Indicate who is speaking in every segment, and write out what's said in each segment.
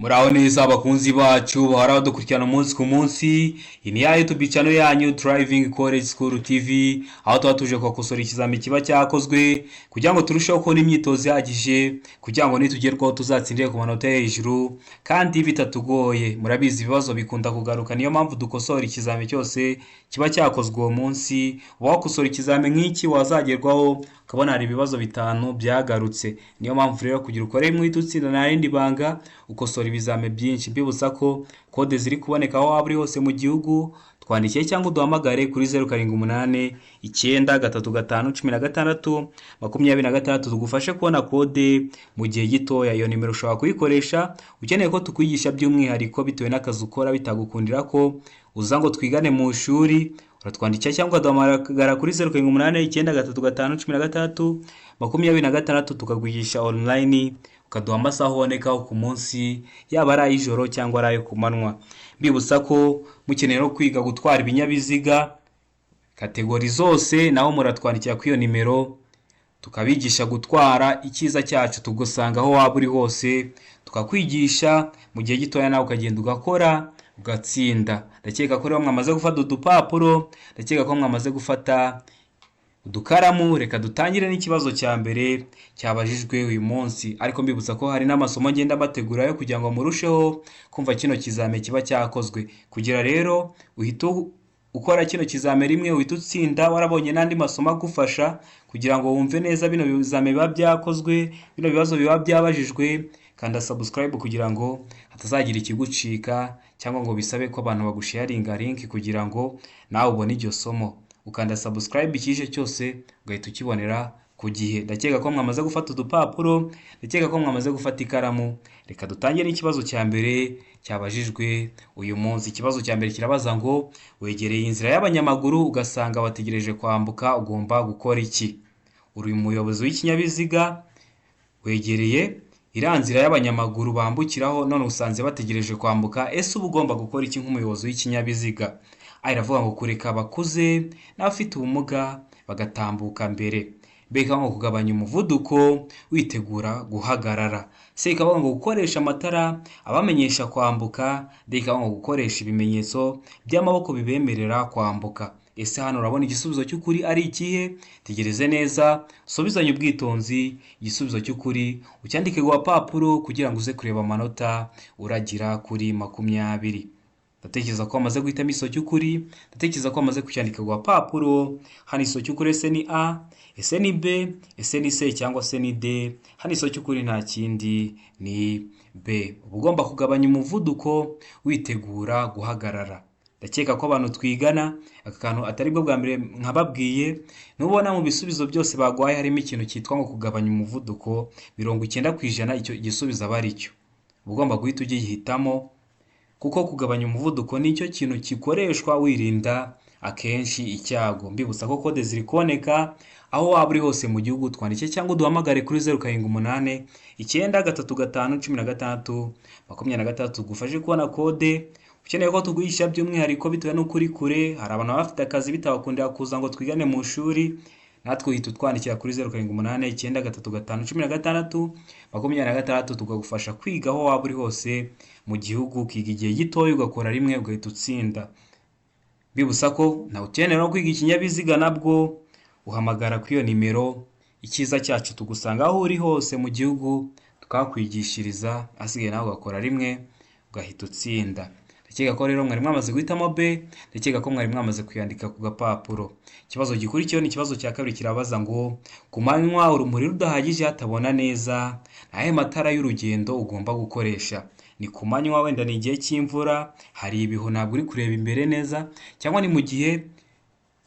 Speaker 1: Muraho neza abakunzi bacu bahora badukurikirana umunsi ku munsi. Iyi ni ya YouTube channel yanyu Driving College School TV, aho tuba tuje kubakosora ikizami kiba cyakozwe kugira ngo turusheho kubona imyitozo ihagije, kugira ngo nitugerwaho tuzatsindire ku manota yo hejuru kandi bitatugoye. Murabizi, ibibazo bikunda kugaruka, niyo mpamvu dukosora ikizami cyose kiba cyakozwe uwo munsi. Uba wakosora ikizami nk'iki, wazagerwaho ukabona hari ibibazo bitanu byagarutse. Niyo mpamvu rero kugira ukore mwihita utsinda, nta rindi banga, ukosora ibizame byinshi. Mbibutsa ko kode ziri kuboneka aho waba uri hose mu gihugu. Twandikiye cyangwa uduhamagare kuri 0789351626, tugufashe kubona kode mu gihe gitoya. Iyo nimero ushobora kuyikoresha ukeneye ko tukwigisha by'umwihariko, bitewe n'akazi ukora bitagukundira ko uza ngo twigane mu ishuri. Uratwandikira cyangwa ukaduhamagara kuri 0789351626, tukakwigisha online, ukaduha amasaha ubonekaho ku munsi, yaba ari ay'ijoro cyangwa ari ayo ku manywa. Mbibutsa ko mukeneye no kwiga gutwara ibinyabiziga category zose, naho muratwandikira kuri iyo nimero tukabigisha gutwara. Icyiza cyacu, tugusanga aho waba uri hose, tukakwigisha mu gihe gitoya, nawe ukagenda ugakora ugatsinda. Ndakeka ko rero mwamaze gufata udupapuro, ndakeka ko mwamaze gufata udukaramu. Reka dutangire n'ikibazo cya mbere cyabajijwe uyu munsi, ariko mbibutsa ko hari n'amasomo ngenda bategura yo kugira ngo murusheho kumva kino kizame kiba cyakozwe. Kugira rero uhite ukora kino kizame rimwe uhita utsinda, warabonye n'andi masomo agufasha kugira ngo wumve neza bino bizame biba byakozwe, bino bibazo biba byabajijwe. Kanda subscribe kugira ngo hatazagira ikigucika, cyangwa ngo bisabe ko abantu bagusharinga link kugira ngo nawe ubone iryo somo. Ukanda subscribe, ikije cyose ugahita ukibonera ku gihe. Ndakeka ko mwamaze gufata udupapuro, ndakeka ko mwamaze gufata ikaramu. Reka dutangire n'ikibazo cya mbere cyabajijwe uyu munsi. Ikibazo cya mbere kirabaza ngo: wegereye inzira y'abanyamaguru ugasanga bategereje kwambuka, ugomba gukora iki? Uri umuyobozi w'ikinyabiziga, wegereye iriya nzira y'abanyamaguru bambukiraho, none usanze bategereje kwambuka. Ese uba ugomba gukora iki nk'umuyobozi w'ikinyabiziga? A iravuga ngo kureka abakuze n'abafite ubumuga bagatambuka mbere. B ikavuga ngo kugabanya umuvuduko witegura guhagarara. C ikavuga ngo gukoresha amatara abamenyesha kwambuka. D ikavuga ngo gukoresha ibimenyetso by'amaboko bibemerera kwambuka. Ese hano urabona igisubizo cy'ukuri ari ikihe? Tegereze neza, usubizanye ubwitonzi igisubizo cy'ukuri, ucyandike ku gapapuro kugira ngo uze kureba amanota uragira kuri 20. Ndatekereza ko wamaze guhitamo igisubizo cy'ukuri, ndatekereza ko wamaze kucyandika ku gapapuro. Hano igisubizo cy'ukuri ese ni A, ese ni B, ese ni C cyangwa se ni D? Hano igisubizo cy'ukuri nta kindi, ni B. Uba ugomba kugabanya umuvuduko witegura guhagarara. Ndakeka ko abantu twigana aka kantu atari bwo bwa mbere nkababwiye. Nubona mu bisubizo byose baguhaye harimo ikintu cyitwa ngo kugabanya umuvuduko, 90% icyo gisubizo aba ari cyo. Uba ugomba guhita ugihitamo, kuko kugabanya umuvuduko nicyo kintu gikoreshwa wirinda akenshi icyago. Mbibutsa ko kode ziri kuboneka aho waba uri hose mu gihugu. Twandike cyangwa uduhamagare kuri 0789351626, tugufashe kubona kode. Ukeneye ko tuguhisha by'umwihariko bitewe n'uko uri kure, hari abantu baba bafite akazi bitabakundira kuza ngo twigane mu ishuri, natwe uhita utwandikira kuri 0789351626, tukagufasha kwiga aho waba uri hose mu gihugu, ukiga igihe gitoya, ugakora rimwe ugahita utsinda. Mbibutsa ko nawe ukeneye no kwiga ikinyabiziga, nabwo uhamagara kuri iyo nimero. Icyiza cyacu, tugusanga aho uri hose mu gihugu tukahakwigishiriza, ahasigaye nawe ugakora rimwe ugahita utsinda. Ndakeka ko rero mwari mwamaze guhitamo B, ndakeka ko mwari mwamaze kuyandika ku gapapuro. Ikibazo gikurikiyeho ni ikibazo cya kabiri, kirabaza ngo: ku manywa urumuri rudahagije, hatabona neza, ni ayahe matara y'urugendo ugomba gukoresha? Ni ku manywa, wenda ni igihe cy'imvura, hari ibihu, ntabwo uri kureba imbere neza, cyangwa ni mu gihe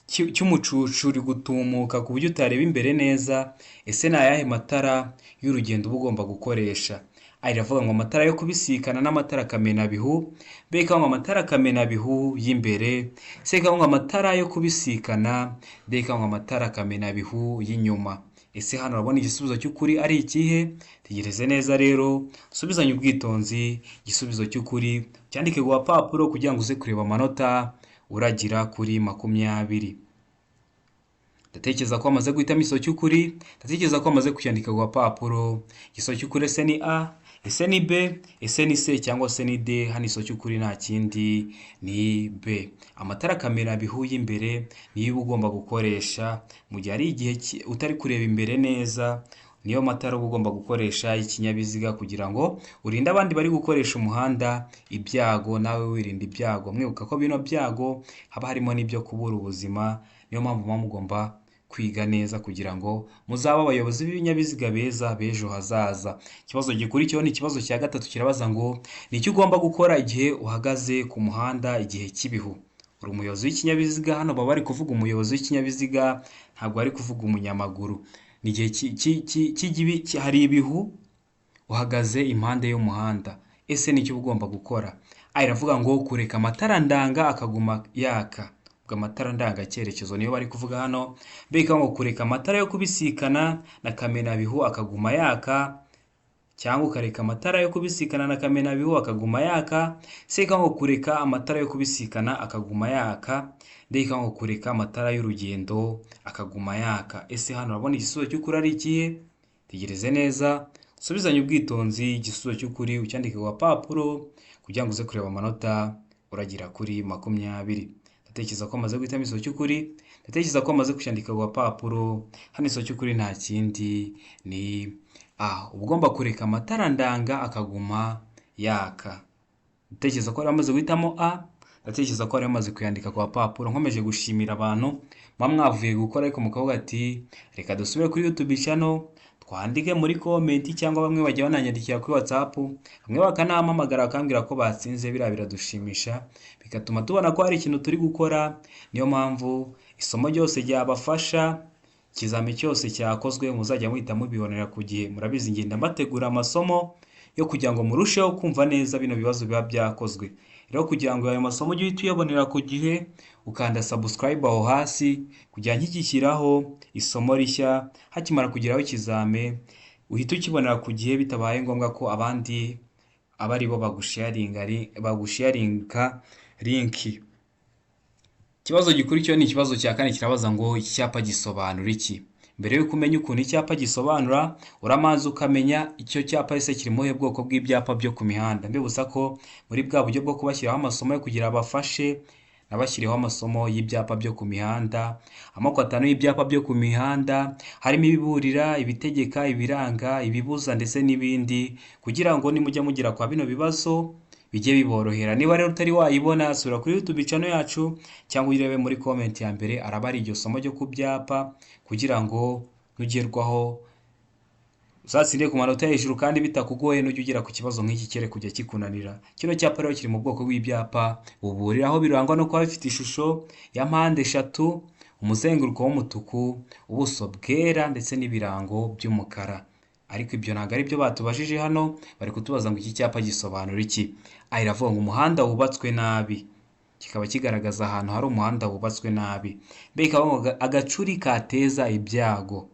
Speaker 1: cy'umucucu uri gutumuka ku buryo utareba imbere neza. Ese ni ayahe matara y'urugendo uba ugomba gukoresha? A iravuga ngo amatara yo kubisikana n'amatara kamenabihu. B ikavuga ngo amatara kamenabihu y'imbere. C ikavuga ngo amatara yo kubisikana. D ikavuga ngo amatara kamenabihu y'inyuma. Ese hano urabona igisubizo cy'ukuri ari ikihe? Tegereze neza rero, usubizanye ubwitonzi igisubizo cy'ukuri, cyandike ku gapapuro kugira ngo uze kureba amanota uragira kuri 20. Ndatekereza ko wamaze guhitamo igisubizo cy'ukuri, ndatekereza ko wamaze kucyandika ku gapapuro. Igisubizo cy'ukuri ese ni A, Ese ni B, ese ni C cyangwa se ni D? Hano iso cy'ukuri nta kindi ni B. Amatara kamera bihuye imbere niyo uba ugomba gukoresha mu gihe ari igihe utari kureba imbere neza, niyo matara uba ugomba gukoresha y'ikinyabiziga kugira ngo urinde abandi bari gukoresha umuhanda ibyago, nawe wirinda ibyago. Mwibuka ko bino byago haba harimo n'ibyo kubura ubuzima, niyo mpamvu muba mugomba kwiga neza kugira ngo muzabe abayobozi b'ibinyabiziga beza b'ejo hazaza. Ikibazo gikurikiyeho ni ikibazo cya gatatu, kirabaza ngo ni icyo ugomba gukora igihe uhagaze ku muhanda igihe cy'ibihu. Uri umuyobozi w'ikinyabiziga, hano baba bari kuvuga umuyobozi w'ikinyabiziga, ntabwo bari kuvuga umunyamaguru. Ni igihe hari ibihu, uhagaze impande y'umuhanda, ese ni icyo uba ugomba gukora? A iravuga ngo kureka amatara ndanga akaguma yaka, ubwo amatara ndangacyerekezo niyo bari kuvuga hano. B ikavuga ngo kureka amatara yo kubisikana na kamenabihu akaguma yaka, cyangwa ukareka amatara yo kubisikana na kamenabihu akaguma yaka. C ikavuga ngo kureka amatara yo kubisikana akaguma yaka. D ikavuga ngo kureka amatara y'urugendo akaguma yaka. Ese hano urabona igisubizo cy'ukuri ari ikihe? Tegereze neza, usubizanye ubwitonzi igisubizo cy'ukuri, ucyandike ku gapapuro kugira ngo uze kureba amanota uragira kuri 20. Ndatekereza ko amaze guhitamo igisubizo cy'ukuri, ndatekereza ko amaze kucyandika ku gapapuro. Hano igisubizo cy'ukuri nta kindi ni A. Uba ugomba kureka amatara ndanga akaguma yaka. Ndatekereza ko yari amaze guhitamo A, ndatekereza ko yari amaze kuyandika ku gapapuro. Nkomeje gushimira abantu muba mwavuye gukora ariko mukavuga ati reka dusubire kuri YouTube channel twandike muri comment, cyangwa bamwe bajya bananyandikira kuri WhatsApp, bamwe bakanampamagara bakambwira ko batsinze. Biriya biradushimisha, bigatuma tubona ko hari ikintu turi gukora. Niyo mpamvu isomo ryose ryabafasha, ikizami cyose cyakozwe muzajya muhita mubibonera ku gihe. Murabizi ngenda mbategura amasomo yo kugira ngo murusheho kumva neza bino bibazo biba byakozwe. Rero kugira ngo ayo masomo ujye uhita uyabonera ku gihe, ukanda subscribe aho hasi kugira nkigishyiraho isomo rishya, hakimara kugeraho ikizame uhita ukibonera ku gihe, bitabaye ngombwa ko abandi aba aribo bagusharinga link. Ikibazo gikurikiyeho ni ikibazo cya kane, kirabaza ngo iki cyapa gisobanura iki? Mbere yuko umenya ukuntu icyapa gisobanura, uramanza ukamenya icyo cyapa ese kiri mu buhe bwoko bw'ibyapa byo ku mihanda. Mbibutsa ko muri bwa buryo bwo kubashyiraho amasomo yo kugira abafashe, nabashyiriyeho amasomo y'ibyapa byo ku mihanda, amoko atanu y'ibyapa byo ku mihanda, harimo ibiburira, ibitegeka, ibiranga, ibibuza ndetse n'ibindi, kugira ngo nimujya mugera kwa bino bibazo bijye biborohera. Niba rero utari wayibona, sura kuri YouTube channel yacu cyangwa urebe muri comment ya mbere, araba ari iryo somo ryo ku byapa, kugira ngo nugerwaho uzatsinde ku manota hejuru kandi bitakugoye, nujya ugera ku kibazo nk'iki kere kujya kikunanira. Kino cyapa rero kiri mu bwoko bw'ibyapa buburira, aho birangwa no kuba bifite ishusho ya mpande eshatu, umuzenguruko w'umutuku, ubuso bwera ndetse n'ibirango by'umukara. Ariko ibyo ntabwo ari byo batubajije hano, bari kutubaza ngo iki cyapa gisobanura iki? A iravuga ngo umuhanda wubatswe nabi, kikaba kigaragaza ahantu hari umuhanda wubatswe nabi. B ikavuga ngo agacuri kateza ibyago,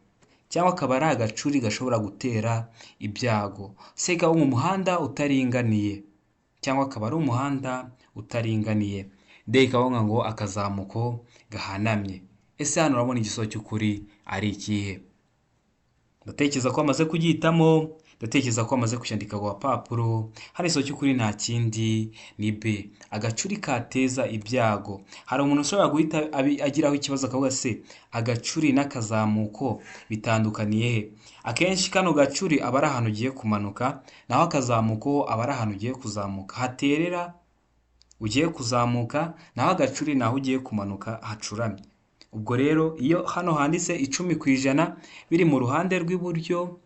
Speaker 1: cyangwa akaba ari agacuri gashobora gutera ibyago. C ikavuga ngo umuhanda utaringaniye, cyangwa akaba ari umuhanda utaringaniye. D ikavuga ngo akazamuko gahanamye. Ese hano urabona igisubizo cy'ukuri ari ikihe? Ndatekereza ko amaze kugihitamo, ndatekereza ko amaze kucyandika ku gapapuro. Hano igisubizo cy'ukuri nta kindi ni B, agacuri kateza ibyago. Hari umuntu ushobora guhita agiraho ikibazo akavuga se agacuri n'akazamuko bitandukaniye he? Akenshi kano gacuri aba ari ahantu ugiye kumanuka, naho akazamuko aba ari ahantu ugiye kuzamuka haterera ugiye kuzamuka, naho agacuri ni aho ugiye kumanuka hacuramye. Ubwo rero iyo hano handitse 10% biri mu ruhande rw'iburyo,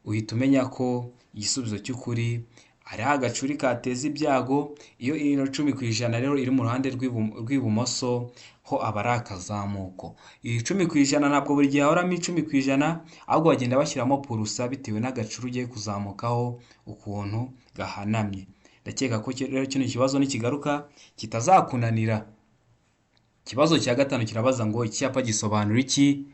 Speaker 1: uhita umenya ko igisubizo cy'ukuri ari agacuri kateza ibyago. Iyo ino 10% rero iri mu ruhande rw'ibumoso, ho aba ari akazamuko. Iyi 10% ntabwo buri gihe hahoramo 10%, ahubwo bagenda bashyiramo pourcent bitewe n'agacuri ugiye kuzamukaho ukuntu gahanamye. Ndakeka ko rero kino kibazo nikigaruka kitazakunanira. Ikibazo cya gatanu kirabaza ngo icyapa gisobanura iki?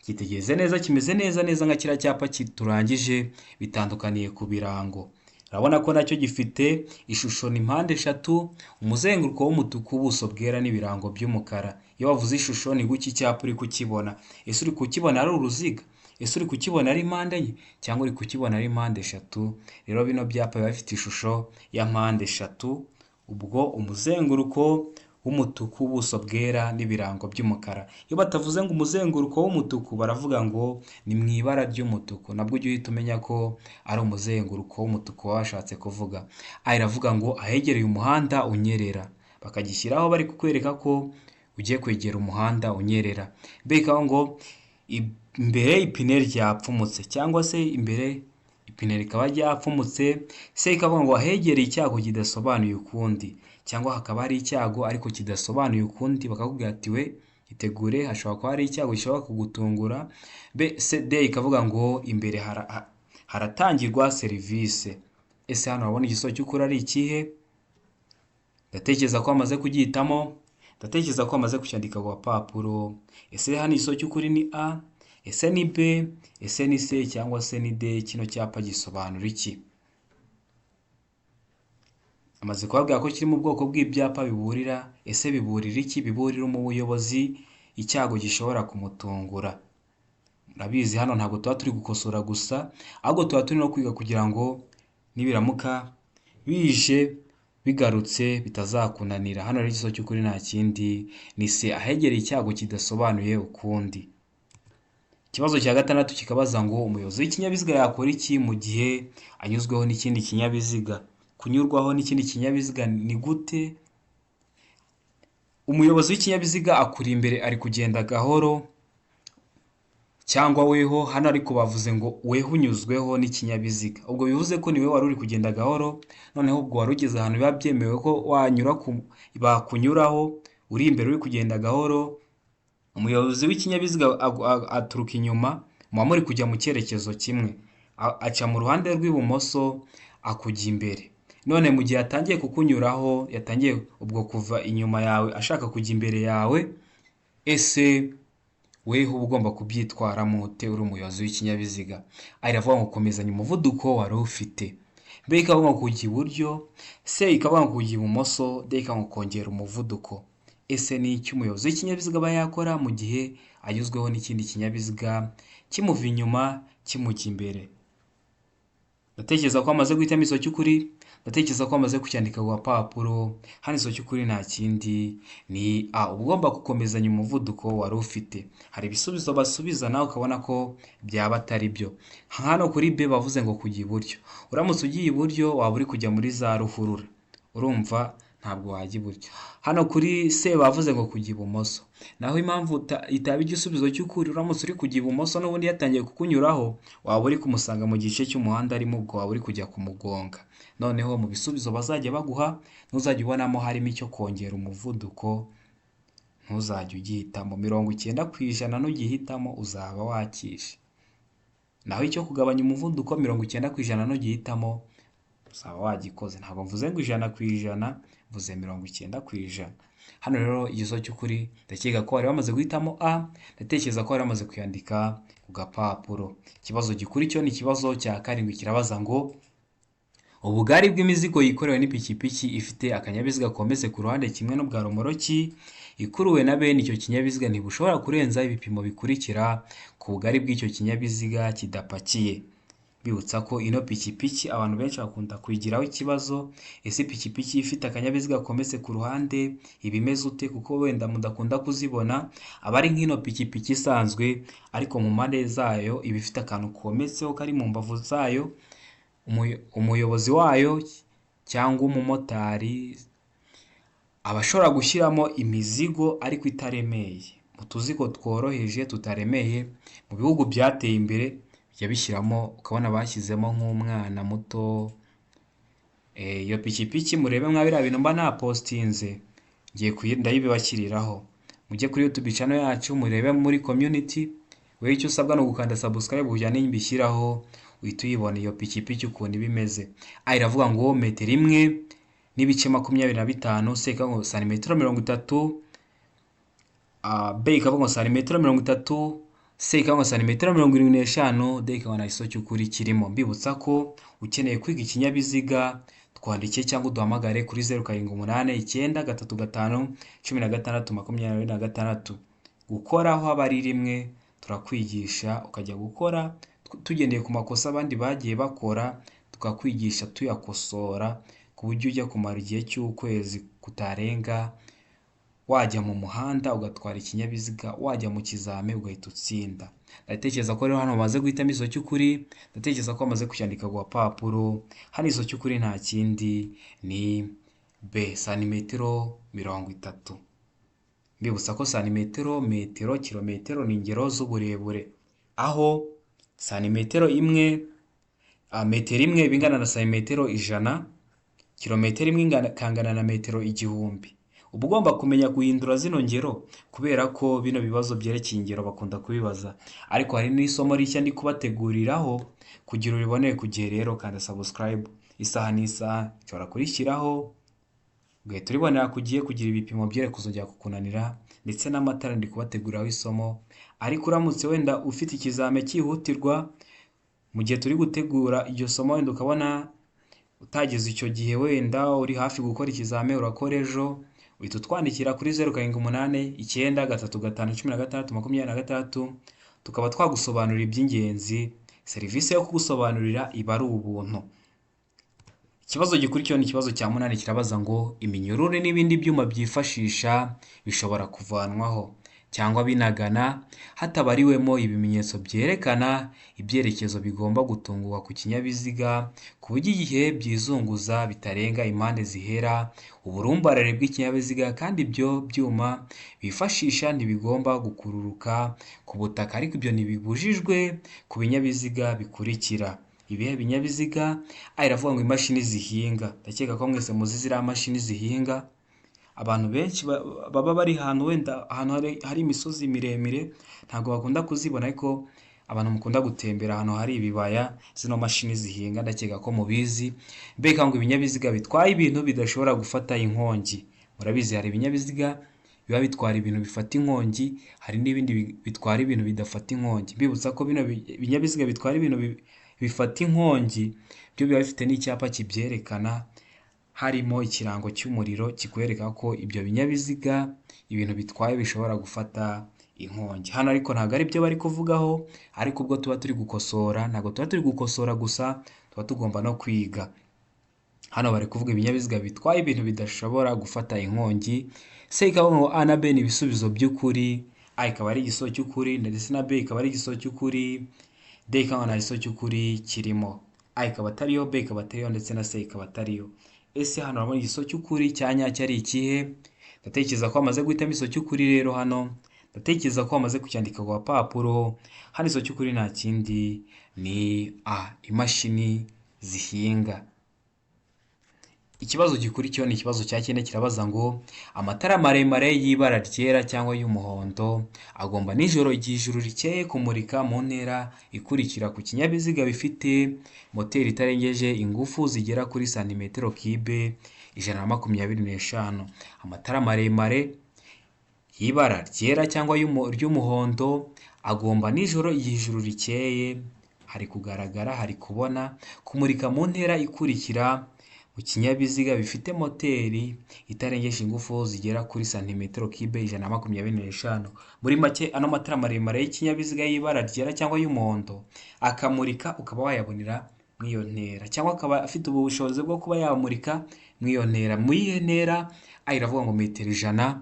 Speaker 1: Cyitegereze neza, kimeze neza neza nka kiriya cyapa turangije, bitandukaniye ku birango. Urabona ko nacyo gifite ishusho ni mpande eshatu, umuzenguruko w'umutuku, ubuso bwera n'ibirango by'umukara. Iyo bavuze ishusho ni gutya icyapa uri kukibona. Ese uri kukibona ari uruziga? Ese uri kukibona ari mpande enye cyangwa uri kukibona ari mpande eshatu? Rero bino byapa biba bifite ishusho ya mpande eshatu, ubwo umuzenguruko w'umutuku, ubuso bwera n'ibirango by'umukara. Iyo batavuze ngo umuzenguruko w'umutuku, baravuga ngo ni mu ibara ry'umutuku, nabwo ujye uhita umenya ko ari umuzenguruko w'umutuku baba bashatse kuvuga. A iravuga ngo ahegereye umuhanda unyerera, bakagishyiraho bari kukwereka ko ugiye kwegera umuhanda unyerera. B ikavuga ngo imbere ipine ryapfumutse cyangwa se imbere ipine rikaba ryapfumutse. C ikavuga ngo ahegereye icyago kidasobanuye ukundi, cyangwa hakaba hari icyago ariko kidasobanuye ukundi, bakakubwira ati we itegure, hashobora kuba hari icyago gishobora kugutungura. B, C, D ikavuga ngo imbere haratangirwa serivisi. Ese hano urabona igisubizo cy'ukuri ari ikihe? Ndatekereza ko wamaze kugihitamo, ndatekereza ko wamaze kucyandika ku gapapuro. Ese hano igisubizo cy'ukuri ni A, ese ni B, ese ni C cyangwa se ni D? Kino cyapa gisobanura iki? Amaze kubabwira ko kiri mu bwoko bw'ibyapa biburira. Ese biburira iki? Biburira umuyobozi icyago gishobora kumutungura. Murabizi hano ntabwo tuba turi gukosora gusa, ahubwo tuba turi no kwiga kugira ngo nibiramuka bije bigarutse bitazakunanira. Hano rero igisubizo cy'ukuri nta kindi ni C, ahegereye icyago kidasobanuye ukundi. Ikibazo cya gatandatu kikabaza ngo umuyobozi w'ikinyabiziga yakora iki mu gihe anyuzweho n'ikindi kinyabiziga? Kunyurwaho n'ikindi kinyabiziga ni gute? Umuyobozi w'ikinyabiziga akuri imbere ari kugenda gahoro, cyangwa weho hano ariko bavuze ngo weho unyuzweho n'ikinyabiziga, ubwo bivuze ko niwe wari uri kugenda gahoro, noneho ubwo wari ugeze ahantu biba byemewe ko wanyura bakunyuraho uri imbere uri kugenda gahoro, umuyobozi w'ikinyabiziga aturuka inyuma, muba muri kujya mu cyerekezo kimwe, aca mu ruhande rw'ibumoso akujya imbere. None mu gihe yatangiye kukunyuraho, yatangiye ubwo kuva inyuma yawe ashaka kujya imbere yawe, ese weho uba ugomba kubyitwaramo ute uri umuyobozi w'ikinyabiziga? A iravuga ngo komezanya umuvuduko wari ufite, B ikavuga ngo kujya iburyo, C ikavuga ngo kujya ibumoso, D ikavuga ngo kongera umuvuduko. Ese ni iki umuyobozi w'ikinyabiziga aba yakora mu gihe anyuzweho n'ikindi kinyabiziga kimuva inyuma kimujya imbere? Ndatekereza ko wamaze guhitamo igisubizo cy'ukuri, ndatekereza ko wamaze kucyandika ku gapapuro. Hano igisubizo cy'ukuri nta kindi ni A, uba ugomba gukomezanya umuvuduko wari ufite. Hari ibisubizo basubiza nawe ukabona ko byaba atari byo. Hano kuri B bavuze ngo kujya iburyo, uramutse ugiye iburyo waba uri kujya muri za ruhurura, urumva ntabwo wajya iburyo. Hano kuri C bavuze ngo kujya ibumoso, naho impamvu itaba igisubizo cy'ukuri, uramutse uri kujya ibumoso n'ubundi yatangiye kukunyuraho, waba uri kumusanga mu gice cy'umuhanda arimo, ubwo waba uri kujya kumugonga. Noneho mu bisubizo bazajya baguha ntuzajya ubonamo harimo icyo kongera umuvuduko, ntuzajye ugihitamo. 90% nugihitamo uzaba wakishe. Naho icyo kugabanya umuvuduko 90% nugihitamo uzaba wagikoze. Ntabwo mvuze ngo 100%, mvuze 90%. Hano rero igisubizo cy'ukuri ndakeka ko bari bamaze guhitamo A, ndatekereza ko bari bamaze kuyandika ku gapapuro. Ikibazo gikurikiyeho ni ikibazo cya karindwi, kirabaza ngo ubugari bw'imizigo yikorewe n'ipikipiki ifite akanyabiziga kometse ku ruhande kimwe n'ubwa romoroki ikuruwe na bene icyo kinyabiziga ntibushobora kurenza ibipimo bikurikira ku bugari bw'icyo kinyabiziga kidapakiye. Bibutsa ko ino pikipiki abantu benshi bakunda kuyigiraho ikibazo, ese ipikipiki ifite akanyabiziga kometse ku ruhande iba imeze ute? Kuko wenda mudakunda kuzibona, aba ari nk'ino pikipiki isanzwe ariko mu mpande zayo iba ifite akantu kometseho kari mu mbavu zayo, umuyobozi wayo cyangwa umumotari aba ashobora gushyiramo imizigo ariko itaremeye, mu tuzigo tworoheje tutaremeye. Mu bihugu byateye imbere bijya bishyiramo, ukabona bashyizemo nk'umwana muto. Iyo pikipiki murebe mwa biriya bintu mba napostinze, ngiye ndayibibashyiriraho, mujye kuri YouTube channel yacu murebe muri community. Wowe icyo usabwa ni ugukanda subscribe kugira nimbishyiraho uhita uyibona iyo pikipiki ukuntu iba imeze. A iravuga ngo metero 1.25, C ikavuga ngo santimetero 30, B ikavuga ngo santimetero 30, C ikavuga ngo santimetero 75, D ikavuga nta gisubizo cy'ukuri kirimo. Mbibutsa ko ukeneye kwiga ikinyabiziga twandike cyangwa uduhamagare kuri 0789 35 16 26. Gukoraho aba ari rimwe. Turakwigisha ukajya gukora tugendeye ku makosa abandi bagiye bakora, tukakwigisha tuyakosora ku buryo ujya kumara igihe cy'ukwezi kutarenga wajya mu muhanda ugatwara ikinyabiziga, wajya mu kizame ugahita utsinda. Ndatekereza ko rero hano bamaze guhitamo igiso cy'ukuri, ndatekereza ko bamaze kucyandika ku gapapuro. Hano igiso cy'ukuri nta kindi ni B, santimetero 30. Mbibutsa ko santimetero, metero, kilometero ni ingero z'uburebure, aho santimetero imwe, metero imwe iba ingana na santimetero 100, kilometero imwe ikangana na metero 1000. Uba ugomba kumenya guhindura zino ngero kubera ko bino bibazo byerekeye ingero bakunda kubibaza. Ariko hari n'isomo rishya ndi kubateguriraho kugira uribonere ku gihe. Rero kanda subscribe, isaha n'isaha nshobora kurishyiraho ugahita uribonera ku gihe, kugira ibipimo byere kuzongera kukunanira, ndetse n'amatara ndi kubateguriraho isomo. Ariko uramutse wenda ufite ikizame cyihutirwa mu gihe turi gutegura iryo somo, wenda ukabona utageze icyo gihe, wenda uri hafi gukora ikizame urakora ejo, uhita utwandikira kuri 0789351626, tukaba twagusobanurira iby'ingenzi. Serivisi yo kugusobanurira iba ari ubuntu. Ikibazo gikurikiyeho ni ikibazo cya 8, kirabaza ngo iminyururu n'ibindi byuma byifashisha bishobora kuvanwaho cyangwa binagana hatabariwemo ibimenyetso byerekana ibyerekezo bigomba gutunguka ku kinyabiziga, ku buryo igihe byizunguza bitarenga impande zihera uburumbarare bw'ikinyabiziga, kandi ibyo byuma bifashisha ntibigomba gukururuka ku butaka, ariko ibyo ntibibujijwe ku binyabiziga bikurikira. Ibihe binyabiziga? A iravuga ngo imashini zihinga. Ndakeka ko mwese muzi ziriya mashini zihinga. Abantu benshi baba bari ahantu wenda ahantu hari imisozi miremire ntabwo bakunda kuzibona, ariko abantu mukunda gutembera ahantu hari ibibaya, zino mashini zihinga ndakeka ko mubizi. Mbega ngo ibinyabiziga bitwaye ibintu bidashobora gufata inkongi. Murabizi hari ibinyabiziga biba bitwara ibintu bifata inkongi, hari n'ibindi bitwara ibintu bidafata inkongi. Mbibutsa ko bino binyabiziga bitwara ibintu bifata inkongi byo biba bifite n'icyapa kibyerekana, harimo ikirango cy'umuriro kikwereka ko ibyo binyabiziga ibintu bitwaye bishobora gufata inkongi. Hano ariko ntabwo ari byo bari kuvugaho, ariko ubwo tuba turi gukosora ntabwo tuba turi gukosora gusa, tuba tugomba no kwiga. Hano bari kuvuga ibinyabiziga bitwaye ibintu bidashobora gufata inkongi. C ikavuga ngo A na B ni ibisubizo by'ukuri, A ikaba ari igisubizo cy'ukuri ndetse na B ikaba ari igisubizo cy'ukuri, D ikaba nta gisubizo cy'ukuri kirimo. A ikaba atariyo, B ikaba atariyo ndetse na C ikaba atariyo. Ese hano urabona igisubizo cy'ukuri cya nyacyo ari ikihe? Ndatekereza ko bamaze guhitamo igisubizo cy'ukuri. Rero hano ndatekereza ko bamaze kucyandika ku gapapuro. Hano igisubizo cy'ukuri nta kindi ni A, imashini zihinga. Ikibazo gikurikiyeho ni ikibazo cya 9, kirabaza ngo amatara maremare y'ibara ryera cyangwa y'umuhondo agomba nijoro igihe ijuru rikeye kumurika mu ntera ikurikira ku kinyabiziga bifite moteri itarengeje ingufu zigera kuri santimetero kibe 125. Amatara maremare y'ibara ryera cyangwa ry'umuhondo agomba nijoro igihe ijuru rikeye hari kugaragara, hari kubona, kumurika mu ntera ikurikira mu kinyabiziga bifite moteri itarengeje ingufu zigera kuri santimetero kibe 125. Muri make, ano matara maremare y'ikinyabiziga y'ibara ryera cyangwa y'umuhondo akamurika ukaba wayabonera muri iyo ntera, cyangwa akaba afite ubushobozi bwo kuba yamurika muri iyo ntera. Muri iyo ntera, A iravuga ngo metero 100,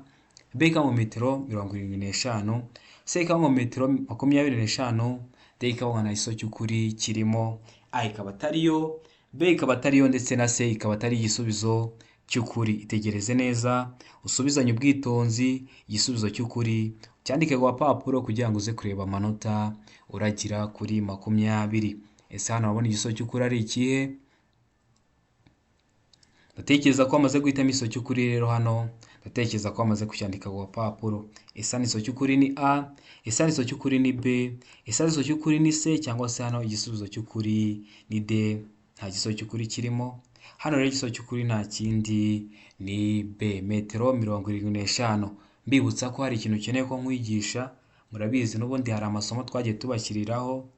Speaker 1: B ikavuga ngo metero 75, C ikavuga ngo metero 25, D ikavuga nta gisubizo cy'ukuri kirimo. A ikaba atariyo, B ikaba atariyo ndetse na C ikaba atari igisubizo cy'ukuri. Itegereze neza, usubizanye ubwitonzi igisubizo cy'ukuri, cyandike ku gapapuro kugira ngo uze kureba amanota uragira kuri 20. Ese hano urabona igisubizo cy'ukuri ari ikihe? Ndatekereza ko wamaze guhitamo igisubizo cy'ukuri. Rero hano ndatekereza ko wamaze kucyandika ku gapapuro. Ese hano igisubizo cy'ukuri ni A? Ese hano igisubizo cy'ukuri ni B? Ese hano igisubizo cy'ukuri ni C? Cyangwa se hano igisubizo cy'ukuri ni D? Nta gisubizo cy'ukuri kirimo. Hano rero igisubizo cy'ukuri nta kindi ni B, metero 75. Mbibutsa ko hari ikintu ukeneye ko nkwigisha, murabizi n'ubundi hari amasomo twagiye tubashyiriraho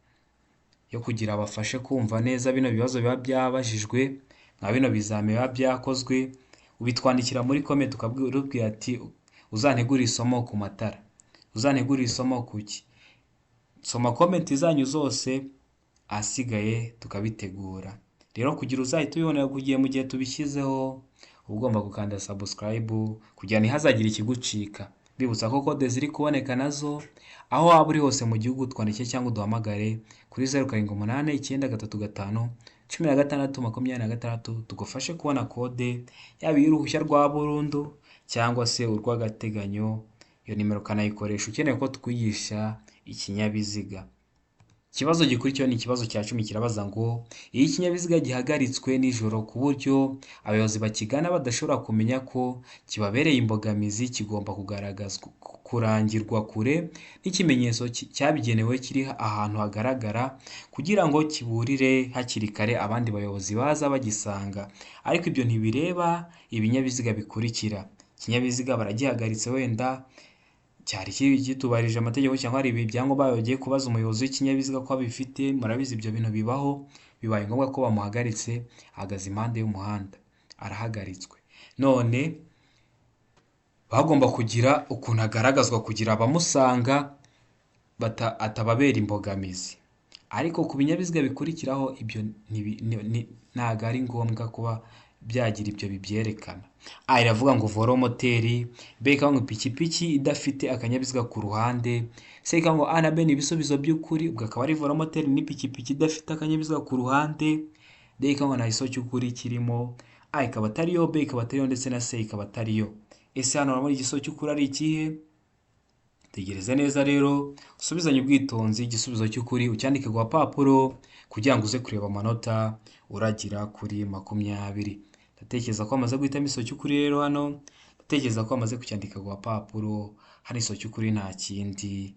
Speaker 1: yo kugira abafashe kumva neza bino bibazo biba byabajijwe, nka bino bizami biba byakozwe. Ubitwandikira muri comment ukabwira ati uzantegure isomo ku matara, uzantegure isomo ku ki. Soma comment zanyu zose, ahasigaye tukabitegura. Rero kugira uzahite ubibonera ku gihe mu gihe tubishyizeho, uba ugomba gukanda subscribe kugira ntihazagire ikigucika. Mbibutsa ko kode ziri kuboneka nazo, aho waba uri hose mu gihugu twandike cyangwa uduhamagare kuri 078935 1626 tugufashe kubona kode, yaba iy'uruhushya rwa burundu cyangwa se urw'agateganyo. Iyo nimero ukanayikoresha ukeneye ko tukwigisha ikinyabiziga. Ikibazo gikurikiyeho ni ikibazo cya 10, kirabaza ngo iyo ikinyabiziga gihagaritswe nijoro ku buryo abayobozi bakigana badashobora kumenya ko kibabereye imbogamizi, kigomba kugaragazwa kurangirwa kure n'ikimenyetso cyabigenewe kiri ahantu hagaragara kugira ngo kiburire hakiri kare abandi bayobozi baza bagisanga. Ariko ibyo ntibireba ibinyabiziga bikurikira. Ikinyabiziga baragihagaritse, wenda cyari kitubarije amategeko cyangwa hari ibyangombwa bagiye kubaza umuyobozi w'ikinyabiziga ko abifite, murabizi ibyo bintu bibaho, bibaye ngombwa ko bamuhagaritse, ahagaze impande y'umuhanda, arahagaritswe. None bagomba kugira ukuntu agaragazwa kugira abamusanga atababera imbogamizi. Ariko ku binyabiziga bikurikiraho ibyo ntabwo ari ngombwa kuba byagira ibyo bibyerekana. A iravuga ngo velomoteri, B ikavuga ngo ipikipiki idafite akanyabiziga ku ruhande, C ikavuga ngo A na B ni ibisubizo by'ukuri, ubwo akaba ari velomoteri n'ipikipiki idafite akanyabiziga ku ruhande, D ikavuga ngo nta gisubizo cy'ukuri kirimo, A ikaba atariyo, B ikaba atariyo ndetse na C ikaba atariyo. Ese hano urabona igisubizo cy'ukuri ari ikihe? Tegereze neza rero, usubizanye ubwitonzi igisubizo cy'ukuri, ucyandike ku gapapuro kugira ngo uze kureba amanota uragira kuri 20. Ndatekereza ko wamaze guhitamo igisubizo cy'ukuri rero hano, ndatekereza ko wamaze kucyandika ku gapapuro, hano igisubizo cy'ukuri nta kindi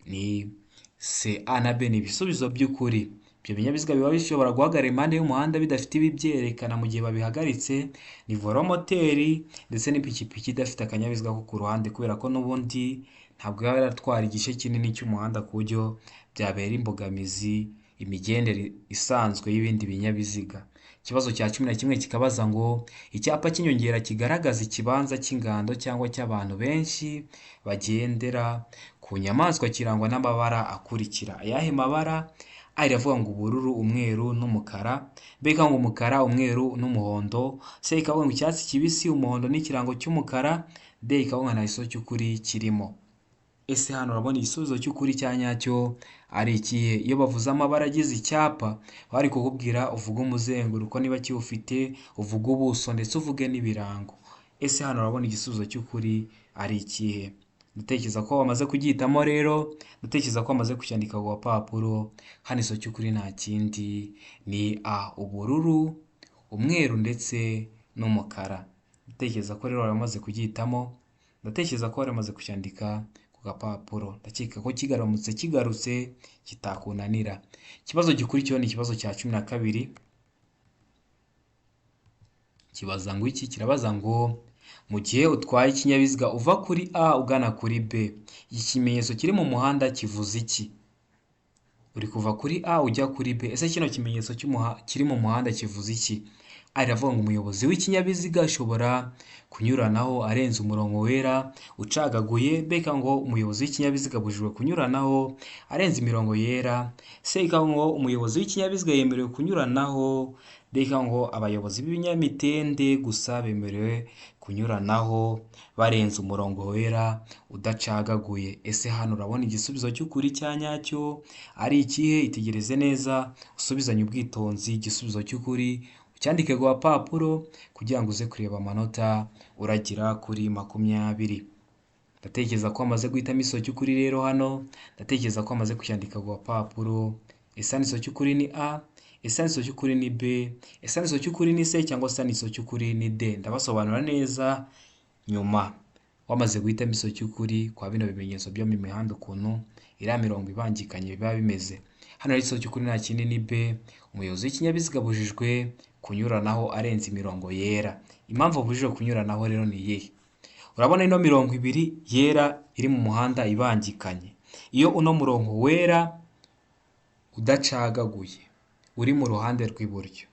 Speaker 1: ni C. A na B ni ibisubizo by'ukuri. Ibyo binyabiziga biba bishobora guhagarara impande y'umuhanda bidafite ibibyerekana mu gihe babihagaritse ni velomoteri ndetse n'ipikipiki idafite akanyabiziga ko ku ruhande, kubera ko n'ubundi ntabwo yaba yaratwara igice kinini cy'umuhanda ku buryo byabera imbogamizi imigendere isanzwe y'ibindi binyabiziga. Ikibazo cya 11 kikabaza ngo icyapa cy'inyongera kigaragaza ikibanza cy'ingando cyangwa cy'abantu benshi bagendera ku nyamaswa kirangwa n'amabara akurikira. Ayahe mabara? A iravuga ngo ubururu, umweru n'umukara, B ikavuga ngo umukara, umweru n'umuhondo, C ikavuga ngo icyatsi kibisi, umuhondo n'ikirango cy'umukara, D ikavuga ngo nta gisubizo cy'ukuri kirimo. Ese hano urabona igisubizo cy'ukuri cya nyacyo ari ikihe? Iyo bavuze amabara agize icyapa bari kukubwira uvuge umuzenguruko niba kiwufite, uvuge ubuso ndetse uvuge n'ibirango. Ese hano urabona igisubizo cy'ukuri ari ikihe? Ndatekereza ko wamaze kugihitamo rero, ndatekereza ko wamaze kucyandika ku gapapuro, hano igisubizo cy'ukuri nta kindi ni A, ubururu, umweru ndetse n'umukara. Ndatekereza ko rero wamaze kugihitamo, ndatekereza ko wari wamaze kucyandika ku gapapuro, ndakeka ko kigaramutse kigarutse kitakunanira. Ikibazo gikurikiyeho ni ikibazo cya 12, kibaza ngo iki? Kirabaza ngo mu gihe utwaye ikinyabiziga uva kuri A ugana kuri B, iki kimenyetso kiri mu muhanda kivuze iki? Uri kuva kuri A ujya kuri B, ese kino kimenyetso kiri mu muhanda kivuze iki? A iravuga ngo umuyobozi w'ikinyabiziga ashobora kunyuranaho arenze umurongo wera ucagaguye, B ikavuga ngo umuyobozi w'ikinyabiziga abujijwe kunyuranaho arenze imirongo yera, C ikavuga ngo umuyobozi w'ikinyabiziga yemerewe kunyuranaho, D ikavuga ngo abayobozi b'ibinyamitende gusa bemerewe kunyuranaho barenze umurongo wera udacagaguye. Ese hano urabona igisubizo cy'ukuri cya nyacyo ari ikihe? Itegereze neza, usubizanye ubwitonzi igisubizo cy'ukuri, ucyandike ku gapapuro kugira ngo uze kureba amanota uragira kuri 20. Ndatekereza ko wamaze guhitamo igisubizo cy'ukuri rero hano, ndatekereza ko wamaze kucyandika ku gapapuro. Ese hano igisubizo cy'ukuri ni A, ese hano igisubizo cy'ukuri ni B, ese hano igisubizo cy'ukuri ni C cyangwa se hano igisubizo cy'ukuri ni D? Ndabasobanura neza nyuma wamaze guhitamo igisubizo cy'ukuri kwa bino bimenyetso byo mu mihanda ukuntu iriya mirongo ibangikanye biba bimeze. Hano rero igisubizo cy'ukuri nta kindi ni B, umuyobozi w'ikinyabiziga abujijwe kunyuranaho arenze imirongo yera. Impamvu abujijwe kunyuranaho rero ni iyihe? Urabona ino mirongo ibiri yera iri mu muhanda ibangikanye. Iyo uno murongo wera udacagaguye uri mu ruhande rw'iburyo,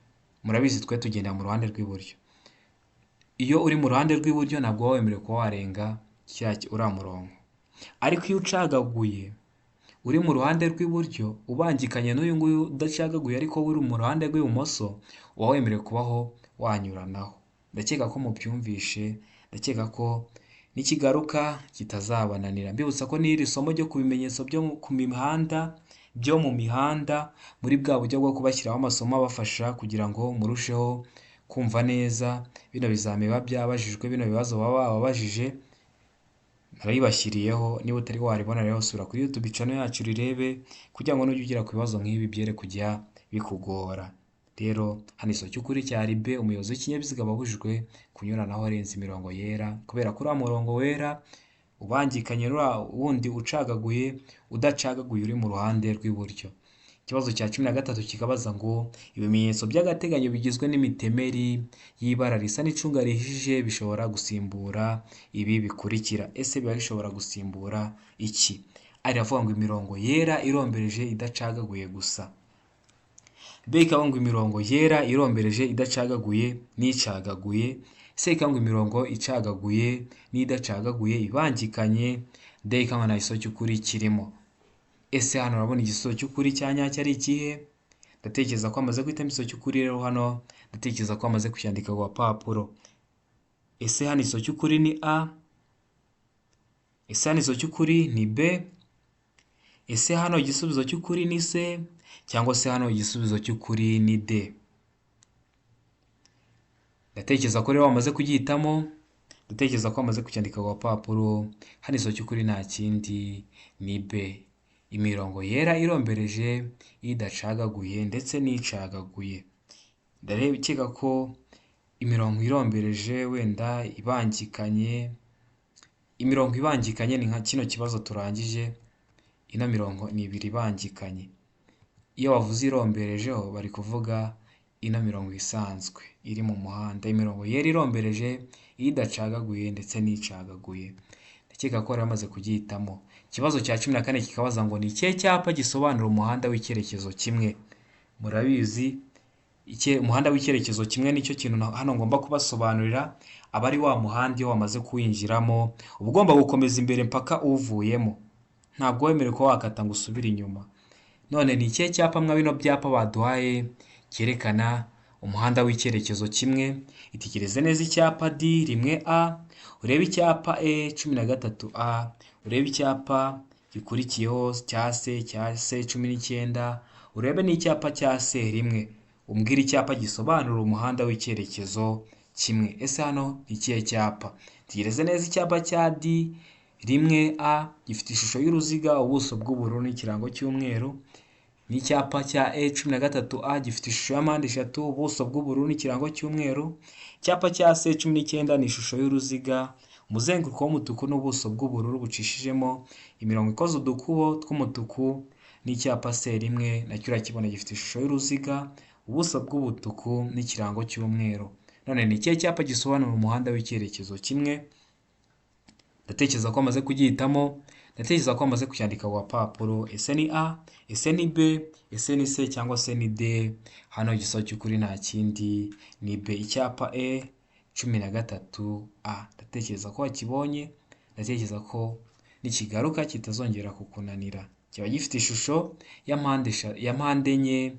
Speaker 1: murabizi twe tugenda mu ruhande rw'iburyo. Iyo uri mu ruhande rw'iburyo ntabwo uba wemerewe kuba warenga uriya murongo. Ariko iyo ucagaguye uri mu ruhande rw'iburyo ubangikanye n'uyu nguyu udacagaguye ariko uri mu ruhande rw'ibumoso, uba wemerewe kubaho wanyuranaho. Ndakeka ko mubyumvishe, ndakeka ko nikigaruka kitazabananira. Mbibutsa ko n'iri somo ryo ku bimenyetso byo ku mihanda, byo mu mihanda, muri bwa buryo bwo kubashyiraho amasomo abafasha kugira ngo murusheho kumva neza bino bizami biba byabajijwe, bino bibazo baba bababajije narabibashyiriyeho. Niba utari waribona rero sura kuri YouTube channel yacu rirebe, kugira ngo nujya ugera ku bibazo nk'ibi byere kujya bikugora. Rero hano isomo cy'ukuri cyari B, umuyobozi w'ikinyabiziga aba abujijwe kunyuranaho arenze imirongo yera, kubera ko uriya murongo wera ubangikanye n'uriya wundi ucagaguye, udacagaguye uri mu ruhande rw'iburyo. Ikibazo cya 13 kikabaza ngo ibimenyetso by'agateganyo bigizwe n'imitemeri y'ibara risa n'icunga rihishije bishobora gusimbura ibi bikurikira. Ese biba bishobora gusimbura iki? Aravuga ngo imirongo yera irombereje idacagaguye gusa. B ikavuga ngo imirongo yera irombereje idacagaguye n'icagaguye. C ikavuga ngo imirongo icagaguye n'idacagaguye ibangikanye. D ikavuga nta gisubizo cy'ukuri kirimo. Ese hano urabona igisubizo cy'ukuri cya nyacyo ari ikihe? Ndatekereza ko amaze guhitamo igisubizo cy'ukuri. Rero hano ndatekereza ko amaze kucyandika ku gapapuro. Ese hano igisubizo cy'ukuri ni A? Ese hano igisubizo cy'ukuri ni B? Ese hano igisubizo cy'ukuri ni C? Cyangwa se hano igisubizo cy'ukuri ni D? Ndatekereza ko rero wamaze kugihitamo, ndatekereza ko wamaze kucyandika ku gapapuro. Hano igisubizo cy'ukuri nta kindi ni B. Imirongo yera irombereje idacagaguye ndetse n'icagaguye. Ndakeka ko imirongo irombereje wenda ibangikanye, imirongo ibangikanye ni nka kino kibazo turangije, ino mirongo ni ibiri ibangikanye. Iyo bavuze iromberejeho bari kuvuga ino mirongo isanzwe iri mu muhanda, imirongo yera irombereje idacagaguye ndetse n'icagaguye. Ndakeka ko bari bamaze kugihitamo. Ikibazo cya 14 kikabaza ngo ni ikihe cyapa gisobanura umuhanda w'icyerekezo kimwe? Murabizi umuhanda w'icyerekezo kimwe nicyo kintu hano ngomba kubasobanurira. Aba ari wa muhanda iyo wamaze kuwinjiramo uba ugomba gukomeza imbere mpaka uvuyemo, ntabwo wemerewe kuba wakata ngo usubire inyuma. None ni ikihe cyapa mwa bino byapa baduhaye cyerekana umuhanda w'icyerekezo kimwe? Itegereze neza icyapa D 1A, urebe icyapa E 13A, urebe icyapa gikurikiyeho cya C cya C 19, urebe n'icyapa cya C 1, umbwire icyapa gisobanura umuhanda w'icyerekezo kimwe. Ese hano ni ikihe cyapa? Tegereze neza icyapa cya D 1A gifite ishusho y'uruziga, ubuso bw'ubururu n'ikirango cy'umweru, n'icyapa cya E 13A gifite ishusho ya mpande eshatu, ubuso bw'ubururu n'ikirango cy'umweru. Icyapa cya C 19 ni ishusho y'uruziga, umuzenguruko w'umutuku n'ubuso bw'ubururu bucishijemo imirongo ikoze udukubo tw'umutuku, n'icyapa C 1 nacyo urakibona gifite ishusho y'uruziga, ubuso bw'umutuku n'ikirango cy'umweru. None ni ikihe cyapa gisobanura umuhanda w'icyerekezo kimwe? Ndatekereza ko amaze kugihitamo, ndatekereza ko amaze kucyandika ku gapapuro. Ese ni A? Ese ni B? Ese ni C cyangwa se ni D? Hano igisubizo cy'ukuri nta kindi ni B, icyapa E 13A. Ndatekereza ko wakibonye, ndatekereza ko nikigaruka kitazongera kukunanira. Kiba gifite ishusho ya mpande enye,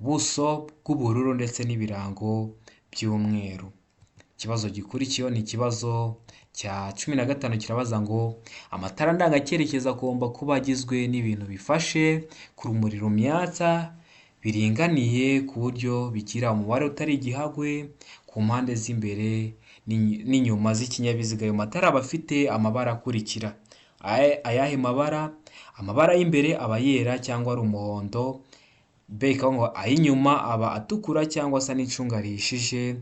Speaker 1: ubuso bw'ubururu ndetse n'ibirango by'umweru. Ikibazo gikurikiyeho ni ikibazo cya 15 kirabaza ngo amatara ndangacyerekezo agomba kuba agizwe n'ibintu bifashe ku rumuri rumyatsa biringaniye ku buryo bigira umubare utari igihagwe ku mpande z'imbere n'inyuma z'ikinyabiziga. Ayo matara aba afite amabara akurikira. Ayahe mabara? Amabara y'imbere aba yera cyangwa ari umuhondo. B ikavuga ngo ay'inyuma aba atukura cyangwa asa n'icunga rihishije.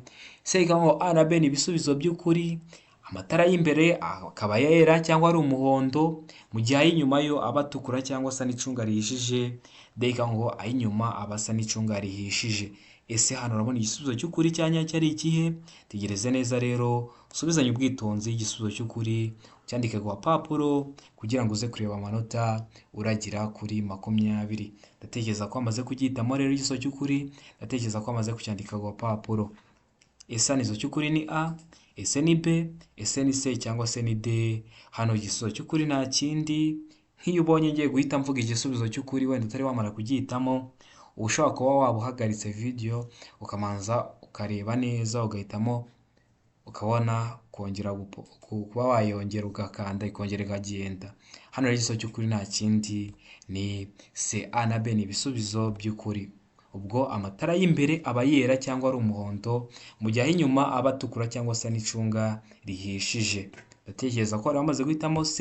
Speaker 1: C ikavuga ngo A na B ni ibisubizo by'ukuri. Amatara y'imbere akaba yera cyangwa ari umuhondo, mu gihe ay'inyuma yo aba atukura cyangwa asa n'icunga rihishije. D ikavuga ngo ay'inyuma aba asa n'icunga rihishije. Ese hano urabona igisubizo cy'ukuri cya nyacyo ari ikihe? Tegereze neza rero, usubizanye ubwitonzi igisubizo cy'ukuri, ucyandike ku gapapuro kugira ngo uze kureba amanota uragira kuri 20. Ndatekereza ko amaze kugihitamo rero igisubizo cy'ukuri, ndatekereza ko amaze kucyandika ku gapapuro. Ese hano igisubizo cy'ukuri ni A? Ese ni B? Ese ni C cyangwa se ni D? Hano igisubizo cy'ukuri nta kindi Nk'iyo ubonye ngiye guhita mvuga igisubizo cy'ukuri wenda utari wamara kugihitamo, uba ushobora kuba waba uhagaritse video ukamanza ukareba neza ugahitamo, ukabona kongera kuba wayongera ugakanda ikongera ikagenda. Hano rero igisubizo cy'ukuri nta kindi ni C. A na B ni ibisubizo by'ukuri. Ubwo amatara y'imbere aba yera cyangwa ari umuhondo, mu gihe ay'inyuma aba atukura cyangwa se n'icunga rihishije. Ndatekereza ko wari wamaze guhitamo C,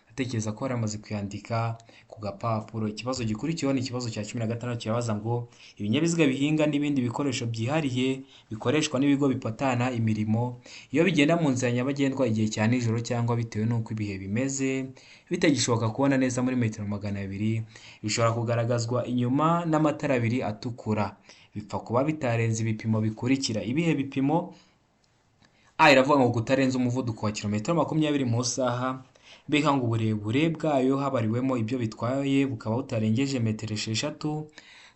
Speaker 1: ndatekereza ko wari wamaze kuyandika ku gapapuro. Ikibazo gikurikiyeho ni ikibazo cya 16 kirabaza ngo ibinyabiziga bihinga n'ibindi bikoresho byihariye bikoreshwa n'ibigo bipatana imirimo, iyo bigenda mu nzira nyabagendwa igihe cya nijoro cyangwa bitewe n'uko ibihe bimeze, bitagishoboka kubona neza muri metero 200, bishobora kugaragazwa inyuma n'amatara abiri atukura. Bipfa kuba bitarenze ibipimo bikurikira. Ibihe bipimo? A iravuga ngo kutarenza umuvuduko wa kilometero 20 mu isaha, B ngo uburebure bwayo habariwemo ibyo bitwaye bukaba butarengeje metero 6,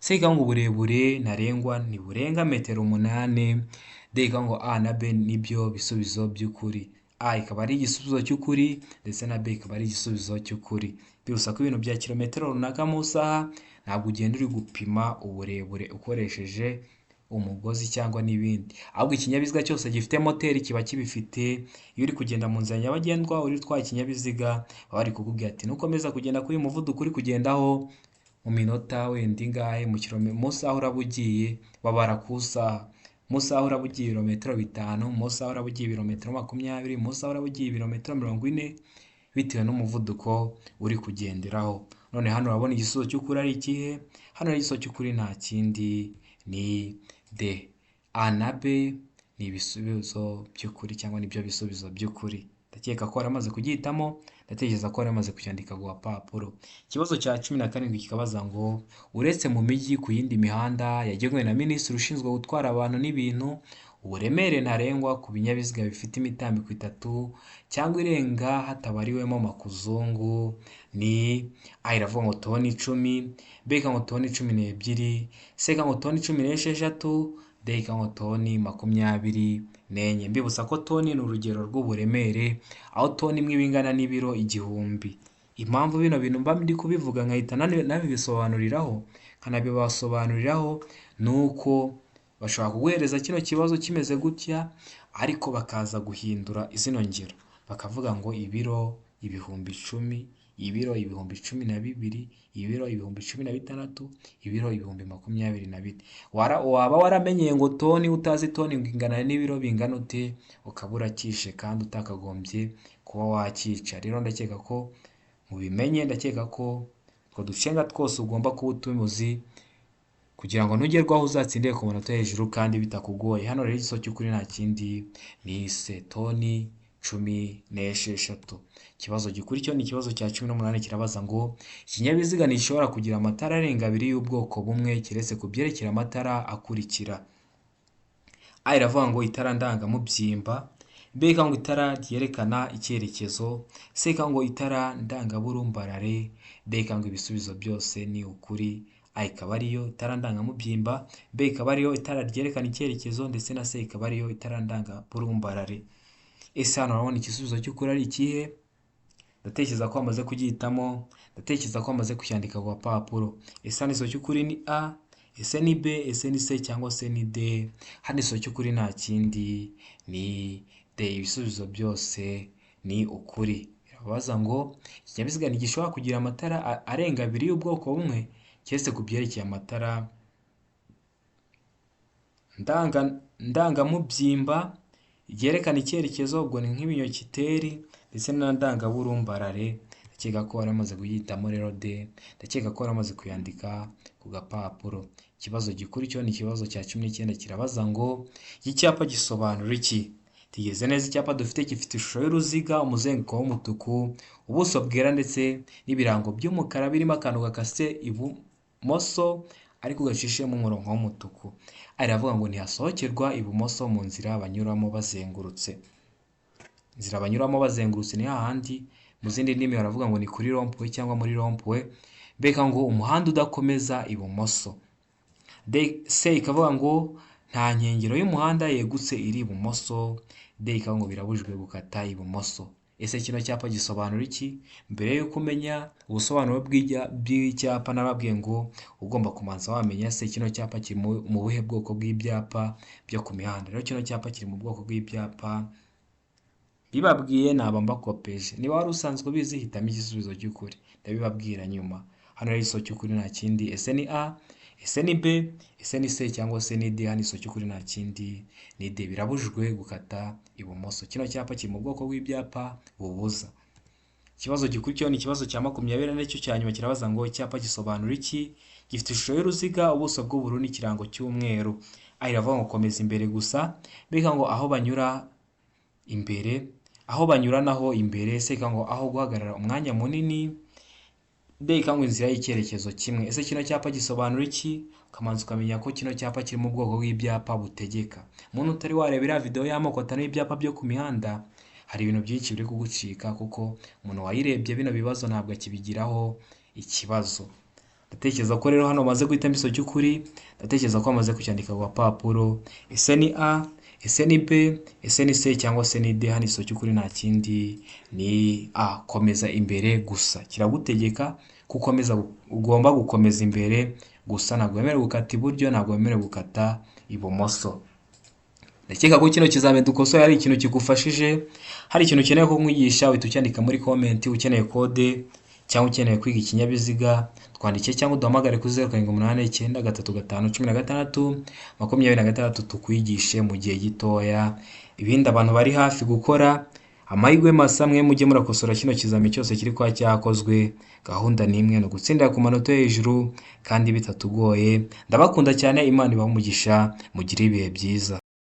Speaker 1: C ngo uburebure ntarengwa ntiburenga metero 8, D ngo A na B nibyo bisubizo by'ukuri. A ikaba ari igisubizo cy'ukuri ndetse na B ikaba ari igisubizo cy'ukuri. Byose ko ibintu bya kilometero runaka mu isaha, ntabwo ugenda uri gupima uburebure ukoresheje umugozi cyangwa n'ibindi, ahubwo ikinyabiziga cyose gifite moteri kiba kibifite. Iyo uri kugenda mu nzira nyabagendwa uri utwaye ikinyabiziga, baba bari kukubwira ati nukomeza kugenda kuri uyu muvuduko uri kugendaho, mu minota wenda ingahe, mu isaha uraba ugiye, babara ku isaha, mu isaha uraba ugiye ibirometero 5, mu isaha uraba ugiye ibirometero 20, mu isaha uraba ugiye ibirometero 40, bitewe n'umuvuduko uri kugenderaho. None hano urabona igisubizo cy'ukuri ari ikihe? Hano igisubizo cy'ukuri nta kindi ni D. A na B ni ibisubizo by'ukuri cyangwa nibyo bisubizo by'ukuri. Ndakeka ko waramaze kugihitamo, ndatekereza ko waramaze kucyandika ku gapapuro. Ikibazo cya 17 kikabaza ngo uretse mu mijyi, ku yindi mihanda yagenwe na minisitiri ushinzwe gutwara abantu n'ibintu, uburemere ntarengwa ku binyabiziga bifite imitambiko 3 cyangwa irenga hatabariwemo makuzungu ni A iravuga ngo toni 10, B ikavuga ngo toni 12, C ikavuga ngo toni 16, D ikavuga ngo toni 24. Mbibutsa ko toni ni urugero rw'uburemere, aho toni imwe iba ingana n'ibiro 1000. Impamvu bino bintu mba ndi kubivuga nkahita nabibisobanuriraho nkanabibasobanuriraho, ni uko bashobora kuguhereza kino kibazo kimeze gutya, ariko bakaza guhindura zino ngero, bakavuga ngo ibiro 10,000, ibiro 12,000, ibiro 16,000, ibiro 24,000. Waba waramenyeye ngo toni, utazi toni ngo ingana n'ibiro bingana ute, ukaba urakishe kandi utakagombye kuba wakica. Rero ndakeka ko mubimenye, ndakeka ko utwo ducenga twose ugomba kuba utuzi kugira ngo nugerwaho uzatsindire ku manota hejuru kandi bitakugoye. Hano rero igisubizo cy'ukuri nta kindi ni C, toni 16. Ikibazo gikurikiyeho ni ikibazo cya 18 kirabaza ngo ikinyabiziga ntigishobora kugira amatara arenga abiri y'ubwoko bumwe keretse ku byerekeye amatara akurikira. A iravuga ngo itara ndangamubyimba, B ikavuga ngo itara ryerekana icyerekezo, C ikavuga ngo itara ndangaburumbarare, D ikavuga ngo ibisubizo byose ni ukuri. A ikaba ariyo itara ndangamubyimba, B ikaba ariyo itara ryerekana icyerekezo, ndetse na C ikaba ariyo itara ndangaburumbarare. Ese hano urabona igisubizo cy'ukuri ari ikihe? Ndatekereza ko wamaze kugihitamo, ndatekereza ko wamaze kucyandika ku gapapuro. Ese hano igisubizo cy'ukuri ni A, ese ni B, ese ni C cyangwa se ni D? Hano igisubizo cy'ukuri nta kindi ni D. Ibisubizo byose ni ukuri. Birabaza ngo ikinyabiziga ntigishobora kugira amatara arenga abiri y'ubwoko bumwe keretse ku byerekeye amatara ndangamubyimba ryerekana icyerekezo, ubwo ni nk'ibinyokiteri, ndetse na ndangaburumbarare. Ndakeka ko waramaze kuyihitamo rero D, ndakeka ko waramaze kuyandika ku gapapuro. Ikibazo gikurikiyeho ni ikibazo cya 19 kirabaza ngo iki cyapa gisobanura iki? Tugeze neza, icyapa dufite gifite ishusho y'uruziga, umuzenguruko w'umutuku, ubuso bwera ndetse n'ibirango by'umukara birimo akantu gakase ibumoso ariko gacishemo umurongo w'umutuku. Aravuga ngo ntihasohokerwa ibumoso mu nzira banyuramo bazengurutse. Inzira banyuramo bazengurutse ni hahandi, mu zindi ndimi baravuga ngo ni kuri rond-point cyangwa muri rond-point. Mbega ngo umuhanda udakomeza ibumoso. C ikavuga ngo nta nkengero y'umuhanda yegutse iri ibumoso. D ikavuga ngo birabujijwe gukata ibumoso. Ese kino cyapa gisobanura iki? Mbere y'uko umenya ubusobanuro bw'icyapa, nababwiye ngo ugomba kubanza wamenya se kino cyapa kiri mu buhe bwoko bw'ibyapa byo ku mihanda. Rero kino cyapa kiri mu bwoko bw'ibyapa bibabwiye naba mbakopeje. Niba wari usanzwe ubizi, hitamo igisubizo cy'ukuri, ndabibabwira nyuma. Hano rero igisubizo cy'ukuri nta kindi. Ese ni A, ese ni B, ese ni C cyangwa se ni D? Hano igisubizo cy'ukuri nta kindi, ni D. Birabujijwe gukata ibumoso. Kino cyapa kiri mu bwoko bw'ibyapa bubuza. Ikibazo gikurikiyeho ni ikibazo cya 24 cyo cya nyuma, kirabaza ngo icyapa gisobanura iki? Gifite ishusho y'uruziga, ubuso bw'ubururu n'ikirango cy'umweru. A iravuga ngo komeza imbere gusa, B ngo aho banyura imbere, aho banyuranaho imbere, C ngo aho guhagarara umwanya munini, D ngo inzira y'icyerekezo kimwe. Ese kino cyapa gisobanura iki? Ukamanza ukamenya ko kino cyapa kiri mu bwoko bw'ibyapa butegeka. Umuntu utari wareba iriya video y'amoko atanu y'ibyapa byo ku mihanda, hari ibintu byinshi biri kugucika, kuko umuntu wayirebye bino bibazo ntabwo akibigiraho ikibazo. Ndatekereza ko rero hano umaze guhitamo igisubizo cy'ukuri, ndatekereza ko wamaze kucyandika ku gapapuro. Ese ni A, ese ni B, ese ni C cyangwa se ni D? Hano igisubizo cy'ukuri nta kindi, ni A, komeza imbere gusa. Kiragutegeka ko ukomeza, ugomba gukomeza imbere gusa, ntabwo wemerewe gukata iburyo, ntabwo wemerewe gukata ibumoso. Ndakeka ko kino kizamini dukosoye hari ikintu kigufashije. Hari ikintu ukeneye ko nkwigisha, uhita ucyandika muri comment. Ukeneye kode cyangwa ukeneye kwiga ikinyabiziga, twandike cyangwa uduhamagare kuri 0789351626 tukwigishe mu gihe gitoya. Ibindi abantu bari hafi gukora amahirwe masa, mwe mujye murakosora kino kizami cyose kiri kuba cyakozwe. Gahunda ni imwe, ni ugutsindira ku manota yo hejuru kandi bitatugoye. Ndabakunda cyane, Imana ibahe umugisha, mugire ibihe byiza.